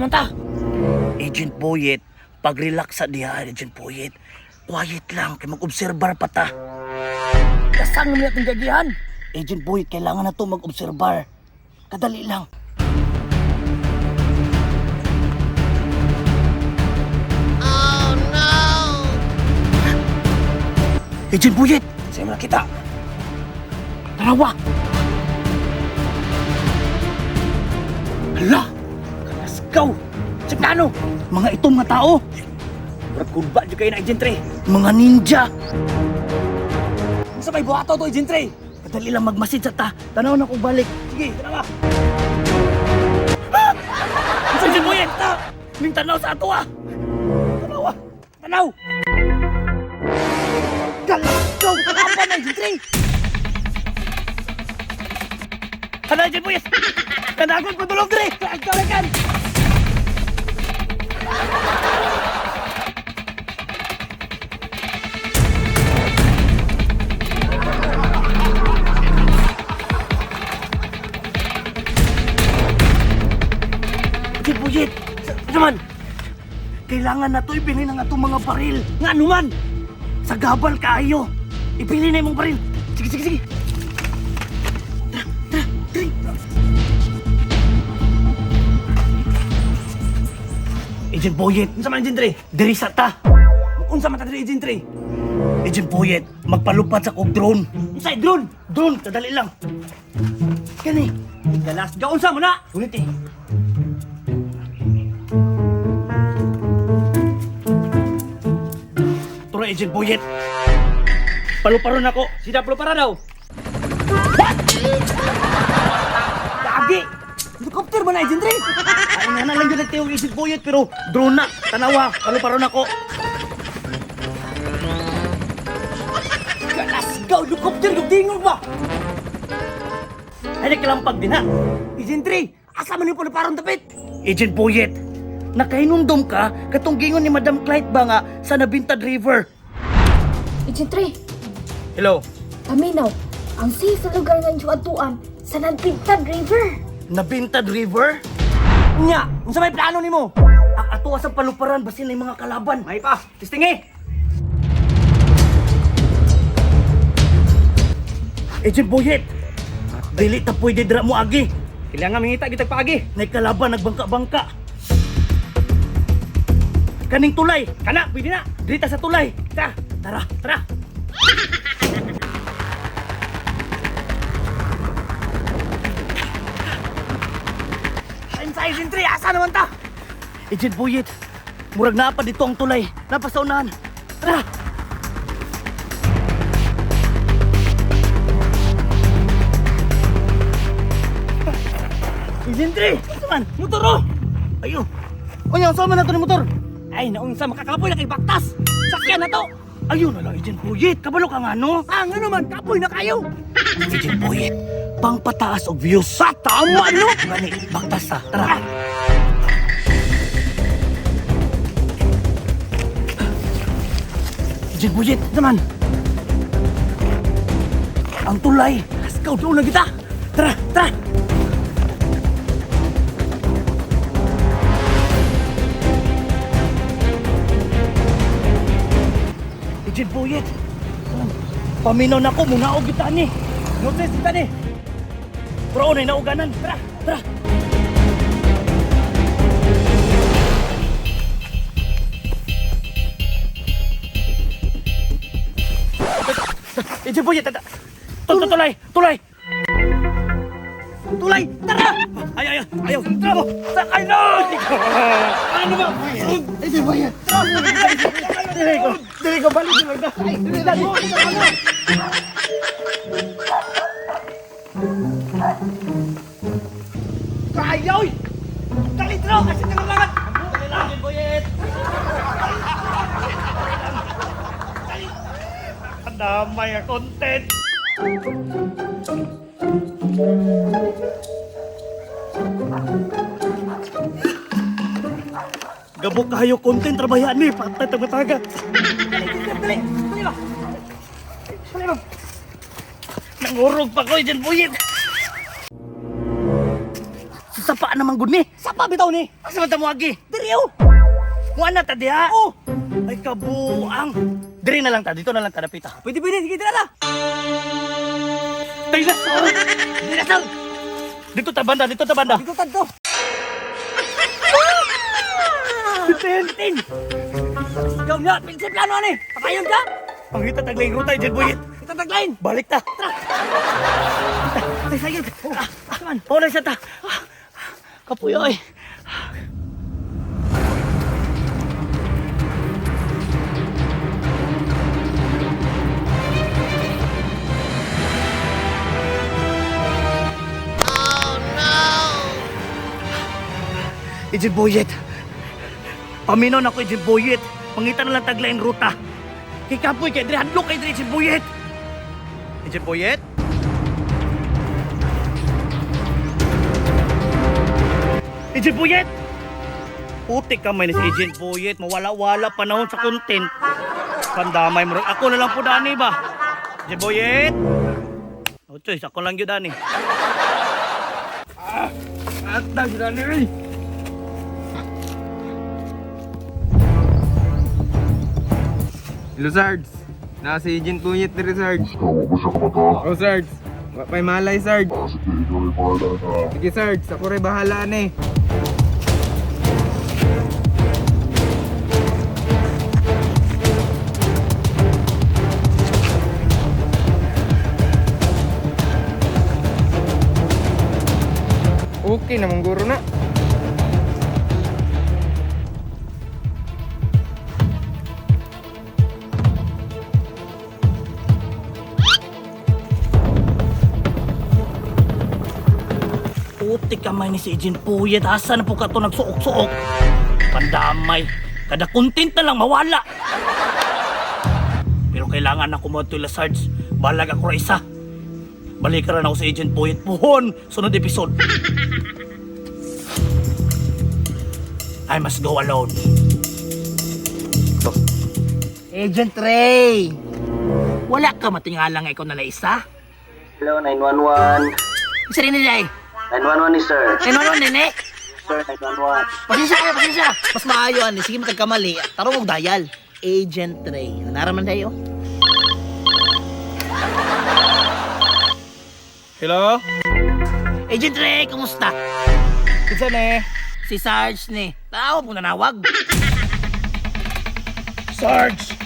man ta? Agent Boyet, pag-relax sa diha, Agent Boyet. Quiet lang, kay mag-obserbar pa ta. Kasang naman atong gagihan. Agent Boyet, kailangan na to mag-obserbar. Kadali lang. Oh no! Agent Boyet! Sa'yo mo nakita. Tarawa! Hala! Kalasgaw! Sa plano. Mga itong nga tao! Murag kurba jud kayo na Agent Trey. Mga ninja! Unsa may buhato to Agent Trey? Kadali lang magmasid sa ta. Tanaw na kong balik. Sige, tanawa. Unsa Agent Boyet? Ta! Ning tanaw sa ato ah! Tanaw ah! Tanaw. Kalasgaw! Apa na Agent Trey? Ano Agent Boyet? Kanagon ko dulong dre! Kalakan! Agent Boyet! Ano man? Kailangan na to ibilin ang atong mga baril. Nga ano man? Sa gabal kaayo. Ibili na imong baril. Sige, sige, sige. Tara, dali. Agent Boyet, Unsa man Agent Trey? diri sa ta. Unsa man ta diri Agent Trey? Agent Boyet, magpalupad sa kog drone. Unsa drone? Drone, kadali lang. Kani, Galasgaw unsa mo na? ulit eh. Tara, Agent Boyet. Paluparon ako. Sida para daw. Gagi! Helicopter ba na Agent Trey? Ay, nga na lang yun nagtiyong Agent Boyet, pero drone na. Tanawa, paluparon ako. Galasgaw helicopter yung tingog ba? Ay, nagkalampag din ha. Agent Trey, asa man yung paluparon tapit? Agent Boyet, nakahinumdum ka katong gingon ni Madam Clyde ba nga sa Nabintad River? Agent Trey, Hello. paminaw. Ang safe na lugar nga inyong atuan sa Nabintad River. Nabintad River? Nya, unsa may plano nimo? Ang ato sa paluparan basin na yung mga kalaban. May pa, testing eh. Agent Boyet, dili ta pwede dira mo agi. Kailangan mangita gitag paagi. Nay kalaban nagbangka-bangka. Kaning tulay, Kana, pwede na. dili ta sa tulay. Tara, Tara, tara. Unsa Agent Trey, asa naman ta? Agent Boyet, murag naa pa dito ang tulay. Napa sa unahan. Tara. Agent Trey, Unsa man? motor oh. Ayo. Unya, unsa man na to ni motor? Ay, naunsa makakapoy na kay baktas. Sakyan na to. Ayun na lang, Agent Boyet. Kabalo ka nga, no? Ah, nga naman, kapoy na kayo. Agent Boyet, pangpataas og views. Sa tama no. Gani, baktas ta. Tara. Agent Boyet, Naman, ang tulay. Lasgaw doon na kita. Tara, tara. Agent Boyet, paminaw na ko, muna og kita ni. Notice kita ni. Pero unay nauganan. Tara, tara. Agent Boyet, tata. Tulay, tulay. Tulay, tara. Ay, ay, ayaw. Tara, sakay na! Ano ba? Agent Boyet. Dili ko, dili ko, balik ko lang. Dili, dili. Kayo! Dali tro, kasi nangamangat. Agent Boyet. Ang damay ang content. Gabok kayo content trabayan ni patay taga-taga. Dali, dali, dali ba? Dali ba? Nangurog pa ko, Agent Boyet. Sa sapa namang man gud ni. Sapa bitaw ni. Asa man ta moagi? Diri oh. Wa na ta diha. Oh. Ay kabuang. Diri na lang ta, dito na lang ta dapita. Pwede pwede sige dira la. Dinosaur! Dinosaur! Dito ta banda, dito ta banda. Dito tadto. Tin, tin. Ikaw nga, pinsip plano ani. Patayon ka. Pangita taglaing ruta, Agent Boyet. Kita taglain. Balik ta. Tara. Ay, sayang. Ah, ah, oh, na siya ta. Ah, kapuyo ay. Oh no! Agent Boyet. Paminon ako, Agent Boyet. Pangita na lang taglaing ruta. Kay kapoy kay diri hadlok kay diri Agent Boyet. Agent Boyet? Agent Boyet! Putik ka man ni si Agent Boyet. Mawala-wala panahon sa content. Pandamay mo rin. Ako na lang po dani ba? Agent Boyet? No choice. Ako lang yun dani. Atag dani. Hello, Sarge. Nasa Agent Punyet ni Sarge. Kawa ba siya kamata? Oh, Sarge. Wa pa'y malay, Sarge. Ah, sige, ikaw rin bahala na. Sige, Sarge. Ako rin bahala na eh. Okay na mong guro na. Putik ka man ni si Agent Boyet. Asa na po ka to nagsuok-suok? Pandamay. Kada content na lang mawala. Pero kailangan ako mo ito Sarge. Balag ako ra isa. Balik ra na ako sa Agent Boyet. Puhon! Sunod episode. I must go alone. Agent Ray! Wala ka matingala nga ikaw na isa? Hello, 911. Isa rin nila eh. 911 ni sir. 911 nene. Sir, 911. Pasensya kayo, pasensya. Mas maayo ani, sige matagkamali. Tarong og dayal. Agent Ray. Naraman tayo. Hello? Agent Ray, kumusta? Kinsa ni? Si Sarge ni. Tao po nanawag. Sarge!